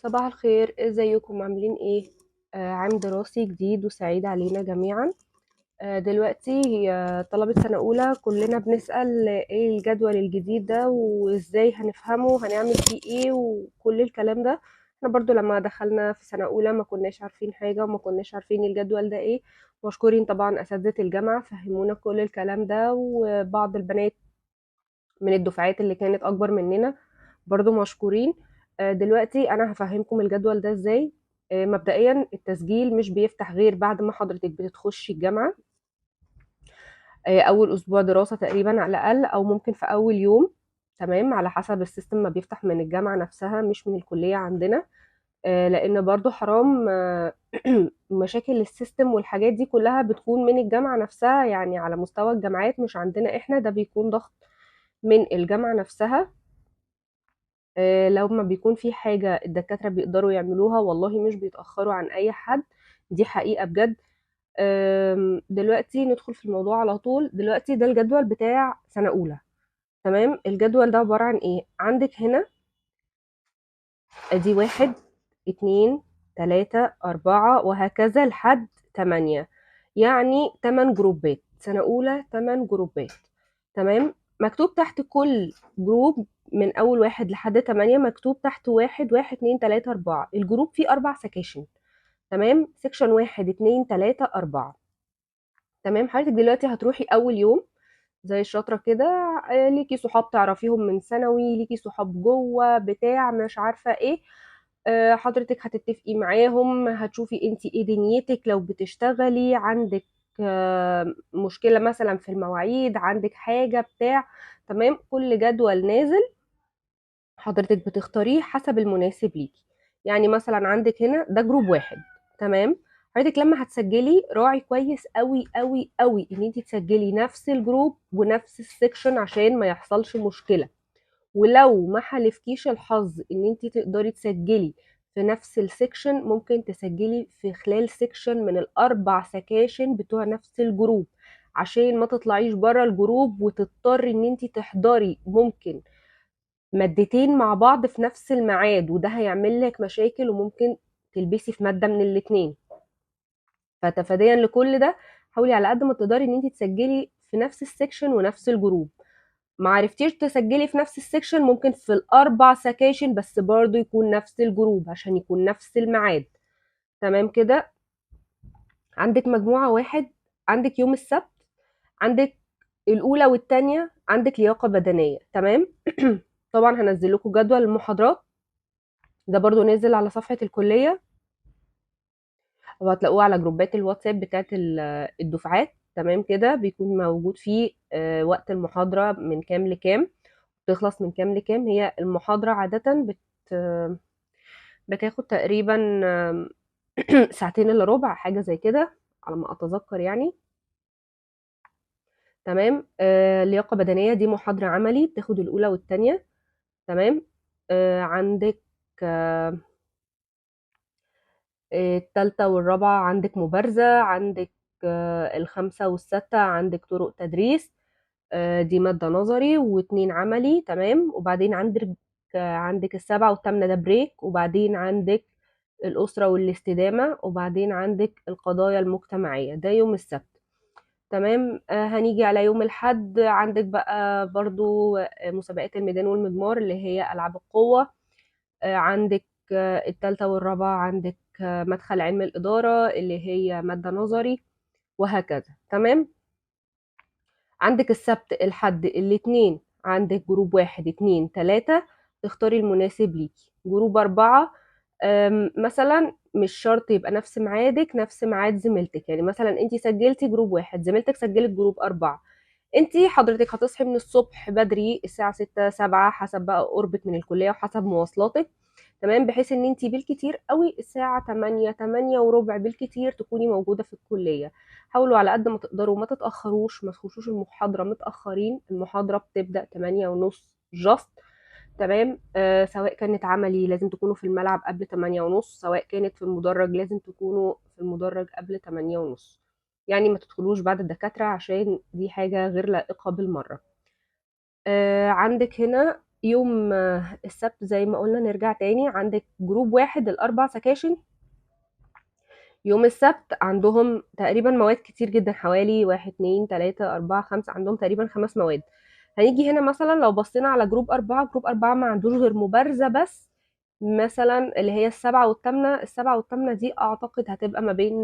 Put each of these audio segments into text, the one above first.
صباح الخير، ازيكم عاملين ايه؟ عام دراسي جديد وسعيد علينا جميعا. دلوقتي طلبة سنة أولى كلنا بنسأل ايه الجدول الجديد ده وازاي هنفهمه، هنعمل فيه ايه وكل الكلام ده. احنا برضو لما دخلنا في سنة أولى ما كناش عارفين حاجة وما كناش عارفين الجدول ده ايه. مشكورين طبعا أساتذة الجامعة فهمونا كل الكلام ده، وبعض البنات من الدفعات اللي كانت أكبر مننا برضو مشكورين. دلوقتي أنا هفهمكم الجدول ده ازاي. مبدئيا التسجيل مش بيفتح غير بعد ما حضرتك بتخشي الجامعة، أول أسبوع دراسة تقريبا على الأقل، أو ممكن في أول يوم، تمام، على حسب ال system ما بيفتح من الجامعة نفسها مش من الكلية عندنا، لأن برضو حرام، مشاكل ال system والحاجات دي كلها بتكون من الجامعة نفسها، يعني على مستوى الجامعات مش عندنا إحنا، ده بيكون ضغط من الجامعة نفسها. لو ما بيكون في حاجة الدكاترة بيقدروا يعملوها والله مش بيتأخروا عن أي حد، دي حقيقة بجد. دلوقتي ندخل في الموضوع على طول. دلوقتي ده الجدول بتاع سنة أولى، تمام. الجدول ده عبارة عن إيه؟ عندك هنا أدي 1 2 3 4 وهكذا لحد 8، يعني 8 جروبات، سنة أولى 8 جروبات، تمام. مكتوب تحت كل group من أول 1 لحد 8 مكتوب تحت 1 1 2 3 4. ال group فيه 4 سكاشن، تمام، section 1 2 3 4، تمام. حضرتك دلوقتي هتروحي أول يوم زي الشاطرة كده، ليكي صحاب تعرفيهم من ثانوي، ليكي صحاب جوه بتاع مش عارفة إيه، حضرتك هتتفقي معاهم، هتشوفي انتي ايه دنيتك، لو بتشتغلي عندك، مشكلة مثلا في المواعيد، عندك حاجة بتاع، تمام. كل جدول نازل حضرتك بتختاريه حسب المناسب ليكي. يعني مثلا عندك هنا ده group 1، تمام. حضرتك لما هتسجلي راعي كويس قوي قوي قوي ان انتي تسجلي نفس ال group ونفس ال section عشان ما يحصلش مشكلة. ولو ما حالفكيش الحظ ان انتي تقدري تسجلي في نفس ال section، ممكن تسجلي في خلال section من الاربع سكاشن بتوع نفس ال group عشان ما تطلعيش بره ال group وتضطري ان انتي تحضري ممكن مادتين مع بعض في نفس الميعاد، وده هيعمل لك مشاكل وممكن تلبسي في مادة من الاتنين. فتفاديا لكل ده حاولي على قد ما تقدري ان انتي تسجلي في نفس ال section ونفس ال group. ما عرفتيش تسجلي في نفس ال section ممكن في الاربع سكاشن بس برضو يكون نفس ال group عشان يكون نفس الميعاد، تمام كده. عندك مجموعة 1، عندك يوم السبت، عندك الأولى والتانية، عندك لياقة بدنية، تمام. طبعا هنزل لكم جدول المحاضرات ده برضو نازل على صفحة الكلية، وهتلاقوه على جروبات الواتساب بتاعت الدفعات، تمام كده. بيكون موجود فيه، وقت المحاضرة من كام لكام، تخلص من كام لكام. هي المحاضرة عادة بتاخد تقريبا، ساعتين الا ربع، حاجة زي كده على ما اتذكر يعني، تمام. لياقة بدنية دي محاضرة عملي بتاخد الأولى والتانية، تمام. عندك، التالتة والرابعة عندك مبارزة، عندك، الخامسة والستة عندك طرق تدريس، دي مادة نظري واتنين عملي، تمام. وبعدين عندك السبعة والتامنة ده بريك، وبعدين عندك الأسرة والاستدامة، وبعدين عندك القضايا المجتمعية، ده يوم السبت، تمام. هنيجي على يوم الحد، عندك بقى برضو، مسابقات الميدان والمضمار اللي هي ألعاب القوة، عندك، التالتة والرابعة عندك، مدخل علم الإدارة اللي هي مادة نظري، وهكذا، تمام. عندك السبت الحد الاتنين عندك group 1 2 3، تختاري المناسب ليكي. group 4، مثلا مش شرط يبقى نفس ميعادك نفس ميعاد زميلتك، يعني مثلا انتي سجلتي group 1، زميلتك سجلت group 4، انتي حضرتك هتصحي من الصبح بدري الساعة 6 7 حسب بقى قربك من الكلية وحسب مواصلاتك، تمام، بحيث ان انتي بالكتير قوي الساعة تمانية، تمانية وربع بالكتير تكوني موجودة في الكلية. حاولوا على قد ما تقدروا ما تتأخروش، ما تخشوش المحاضرة متأخرين، المحاضرة بتبدأ تمانية ونص جاست، تمام. سواء كانت عملي لازم تكونوا في الملعب قبل تمانية ونص، سواء كانت في المدرج لازم تكونوا في المدرج قبل تمانية ونص، يعني ما تدخلوش بعد الدكاترة عشان دي حاجة غير لائقة بالمرة. عندك هنا يوم السبت زي ما قلنا نرجع تاني، عندك group واحد الاربع سكاشن يوم السبت عندهم تقريبا مواد كتير جدا، حوالي 1 2 3 4 5، عندهم تقريبا 5 مواد. هنيجي هنا مثلا لو بصينا على group 4، group 4 ما عندوش غير مبارزة بس مثلا اللي هي 7 و8. 7 و8 دي اعتقد هتبقى ما بين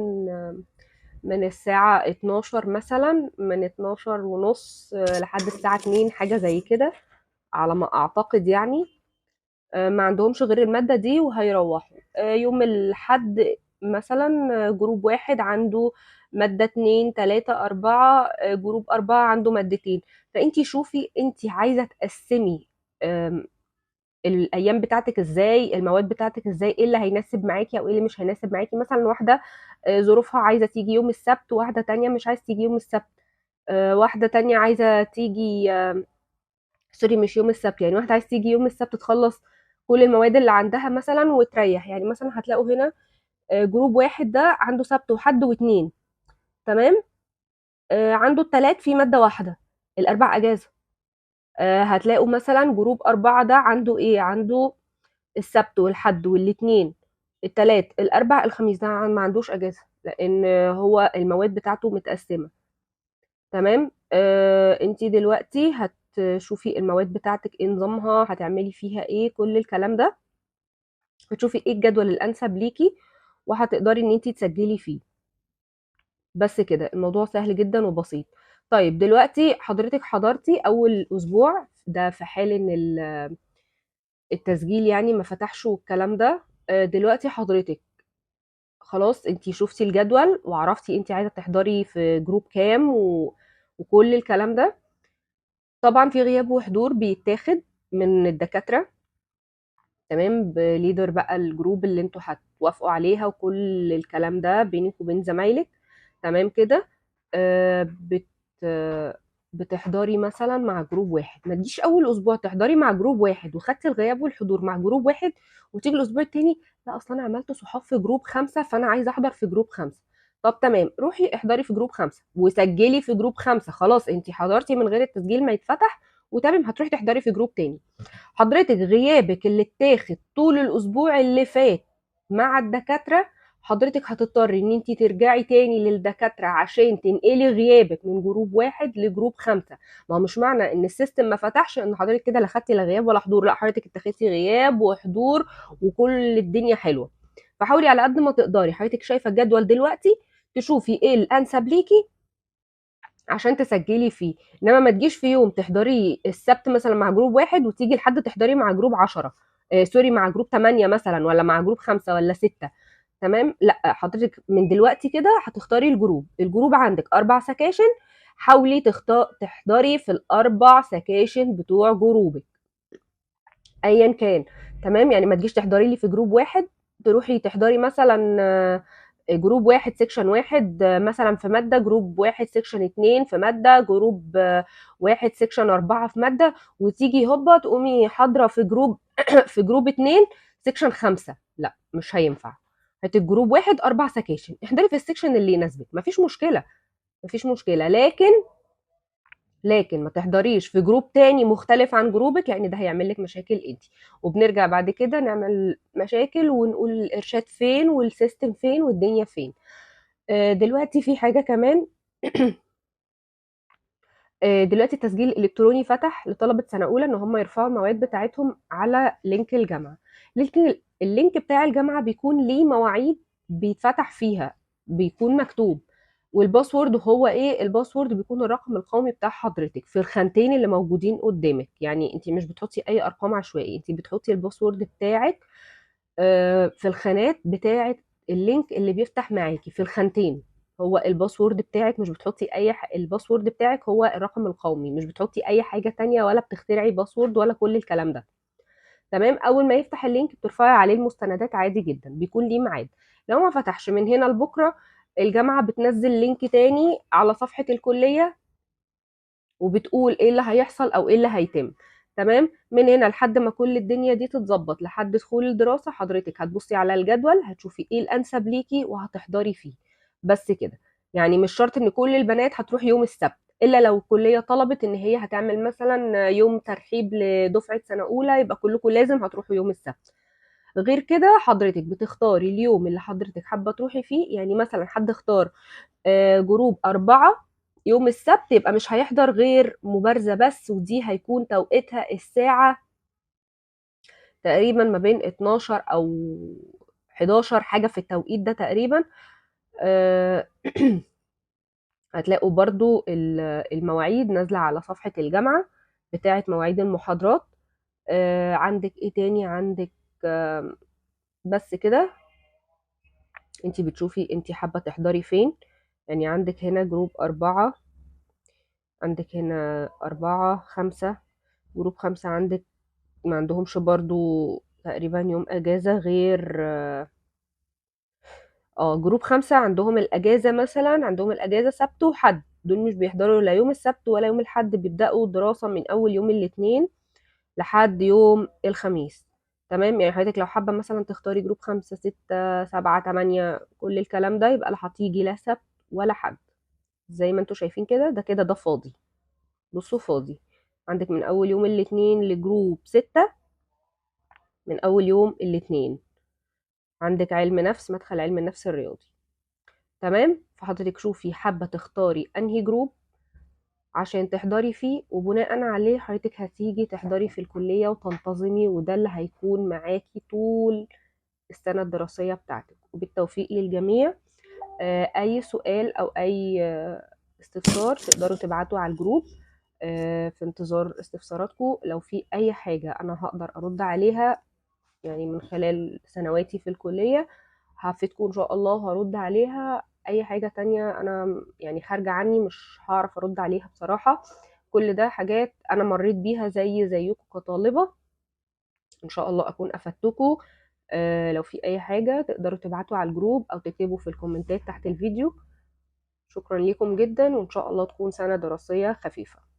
من الساعة 12 مثلا، من 12:30 لحد الساعة 2، حاجة زي كده على ما اعتقد يعني. ما عندهمش غير المادة دي وهيروحوا. يوم الحد مثلا group واحد عنده مادة 2 3 4، group 4 عنده مادتين. فانتي شوفي انتي عايزة تقسمي الايام بتاعتك ازاي، المواد بتاعتك ازاي، ايه اللي هيناسب معاكي او ايه اللي مش هيناسب معاكي. مثلا واحدة ظروفها عايزة تيجي يوم السبت، واحدة تانية مش عايزة تيجي يوم السبت، واحدة تانية عايزة تيجي sorry مش يوم السبت، يعني واحدة عايزة تيجي يوم السبت تخلص كل المواد اللي عندها مثلا وتريح. يعني مثلا هتلاقوا هنا group واحد ده عنده سبت وحد واثنين، تمام، عنده التلات في مادة واحدة، الأربع أجازة. هتلاقوا مثلا group 4 ده عنده إيه؟ عنده السبت والحد والاثنين التلات الأربع الخميس، ده ما عندوش أجازة لأن هو المواد بتاعته متقسمة، تمام. انتي دلوقتي هتشوفي المواد بتاعتك ايه نظامها، هتعملي فيها ايه، كل الكلام ده، هتشوفي ايه الجدول الأنسب ليكي وهتقدري ان انتي تسجلي فيه. بس كده الموضوع سهل جدا وبسيط. طيب دلوقتي حضرتك حضرتي اول اسبوع ده في حال ان التسجيل يعني ما فتحش والكلام ده. دلوقتي حضرتك خلاص انتي شفتي الجدول وعرفتي انتي عايزه تحضري في group كام وكل الكلام ده. طبعا في غياب وحضور بيتاخد من الدكاترة، تمام، ب leader بقى ال group اللي انتوا هتوافقوا عليها وكل الكلام ده بينك وبين زمايلك، تمام كده. بتحضري مثلا مع group واحد، ما تجيش اول اسبوع تحضري مع group واحد وخدتي الغياب والحضور مع group واحد وتيجي الاسبوع التاني لا اصلا انا عملت صحاب في group 5 فانا عايزه احضر في group 5. طب تمام، روحي احضري في group 5 وسجلي في group 5، خلاص انت حضرتي من غير التسجيل ما يتفتح وتمام، هتروحي تحضري في group تاني. حضرتك غيابك اللي اتاخد طول الاسبوع اللي فات مع الدكاترة حضرتك هتضطري ان انت ترجعي تاني للدكاتره عشان تنقلي غيابك من group واحد ل group 5. ما هو مش معنى ان ال system ما فتحش ان حضرتك كده لا خدتي لا غياب ولا حضور، لا حضرتك اتخذتي غياب وحضور وكل الدنيا حلوة. فحاولي على قد ما تقدري، حضرتك شايفه الجدول دلوقتي تشوفي ايه الانسب ليكي عشان تسجلي فيه، انما ما تجيش في يوم تحضري السبت مثلا مع group واحد وتيجي لحد تحضري مع group 10، sorry مع group 8 مثلا، ولا مع group 5 ولا 6، تمام. لا حضرتك من دلوقتي كده هتختاري ال group، ال group عندك 4 سكاشن، حاولي تحضري في ال4 سكاشن بتوع جروبك ايا كان، تمام. يعني ما تجيش تحضري لي في group واحد تروحي تحضري مثلا group واحد section واحد مثلا في مادة، group واحد section 2 في مادة، group واحد section 4 في مادة، وتيجي هوبا تقومي حاضره في group في group 2 section 5، لا مش هينفع. هات ال group واحد 4 سكاشن، احضري في ال section اللي يناسبك، مفيش مشكلة مفيش مشكلة، لكن ما تحضريش في group تاني مختلف عن جروبك لان ده هيعمل لك مشاكل انت، وبنرجع بعد كده نعمل مشاكل ونقول الارشاد فين وال system فين والدنيا فين. دلوقتي في حاجة كمان، دلوقتي التسجيل الالكتروني فتح لطلبه سنة اولى ان هم يرفعوا المواد بتاعتهم على link الجامعة. ال link بتاع الجامعة بيكون ليه مواعيد بيتفتح فيها، بيكون مكتوب، وال password هو ايه؟ ال password بيكون الرقم القومي بتاع حضرتك في الخانتين اللي موجودين قدامك، يعني انت مش بتحطي اي ارقام عشوائي، انت بتحطي ال password بتاعك في الخانات بتاعه ال link اللي بيفتح معاكي في الخانتين، هو ال password بتاعك، مش بتحطي اي ال password بتاعك هو الرقم القومي، مش بتحطي اي حاجة تانية ولا بتخترعي password ولا كل الكلام ده، تمام. اول ما يفتح ال link بترفعي عليه المستندات عادي جدا، بيكون ليه ميعاد. لو ما فتحش من هنا لبكرة الجامعة بتنزل link تاني على صفحة الكلية وبتقول ايه اللي هيحصل او ايه اللي هيتم، تمام. من هنا لحد ما كل الدنيا دي تتظبط لحد دخول الدراسة حضرتك هتبصي على الجدول، هتشوفي ايه الانسب ليكي وهتحضري فيه، بس كده. يعني مش شرط ان كل البنات هتروح يوم السبت، الا لو الكلية طلبت ان هي هتعمل مثلا يوم ترحيب لدفعه سنة اولى، يبقى كلكم لازم هتروحوا يوم السبت. غير كده حضرتك بتختاري اليوم اللي حضرتك حابة تروحي فيه. يعني مثلا حد اختار group 4 يوم السبت، يبقى مش هيحضر غير مبارزه بس، ودي هيكون توقيتها الساعة تقريبا ما بين 12 او 11، حاجة في التوقيت ده تقريبا. هتلاقوا برضو المواعيد نازلة على صفحة الجامعة بتاعة مواعيد المحاضرات. عندك ايه تاني؟ عندك بس كده. انتي بتشوفي انتي حابة تحضري فين. يعني عندك هنا group 4، عندك هنا 4 5، group 5 عندك ما عندهمش برضو تقريبا يوم اجازة غير group 5 عندهم الاجازة، مثلا عندهم الاجازة سبت وحد، دول مش بيحضروا لا يوم السبت ولا يوم الحد، بيبدأوا دراسة من اول يوم الاثنين لحد يوم الخميس. تمام؟ يعني حضرتك لو حابة مثلا تختاري group 5 6 7 8 كل الكلام ده، يبقى لا هتيجي لا سبت ولا حد. زي ما انتوا شايفين كده، ده كده ده فاضي، بصوا فاضي. عندك من اول يوم الاثنين ل group 6، من اول يوم الاثنين عندك علم نفس، مدخل علم النفس الرياضي. تمام؟ فحضرتك شوفي حابة تختاري انهي group عشان تحضري فيه، وبناء عليه حضرتك هتيجي تحضري في الكلية وتنتظمي، وده اللي هيكون معاكي طول السنة الدراسية بتاعتك. وبالتوفيق للجميع. اي سؤال او اي استفسار تقدروا تبعتوا على ال group، في انتظار استفساراتكم. لو في اي حاجة انا هقدر ارد عليها يعني من خلال سنواتي في الكلية هفيدكم ان شاء الله وهرد عليها. اي حاجة تانية انا يعني خارجة عني مش هعرف ارد عليها بصراحة. كل ده حاجات انا مريت بيها زي زيكم كطالبة، ان شاء الله اكون افدتكم. لو في اي حاجة تقدروا تبعتوا على ال group او تكتبوا في الكومنتات تحت الفيديو. شكرا لكم جدا، وان شاء الله تكون سنة دراسية خفيفة.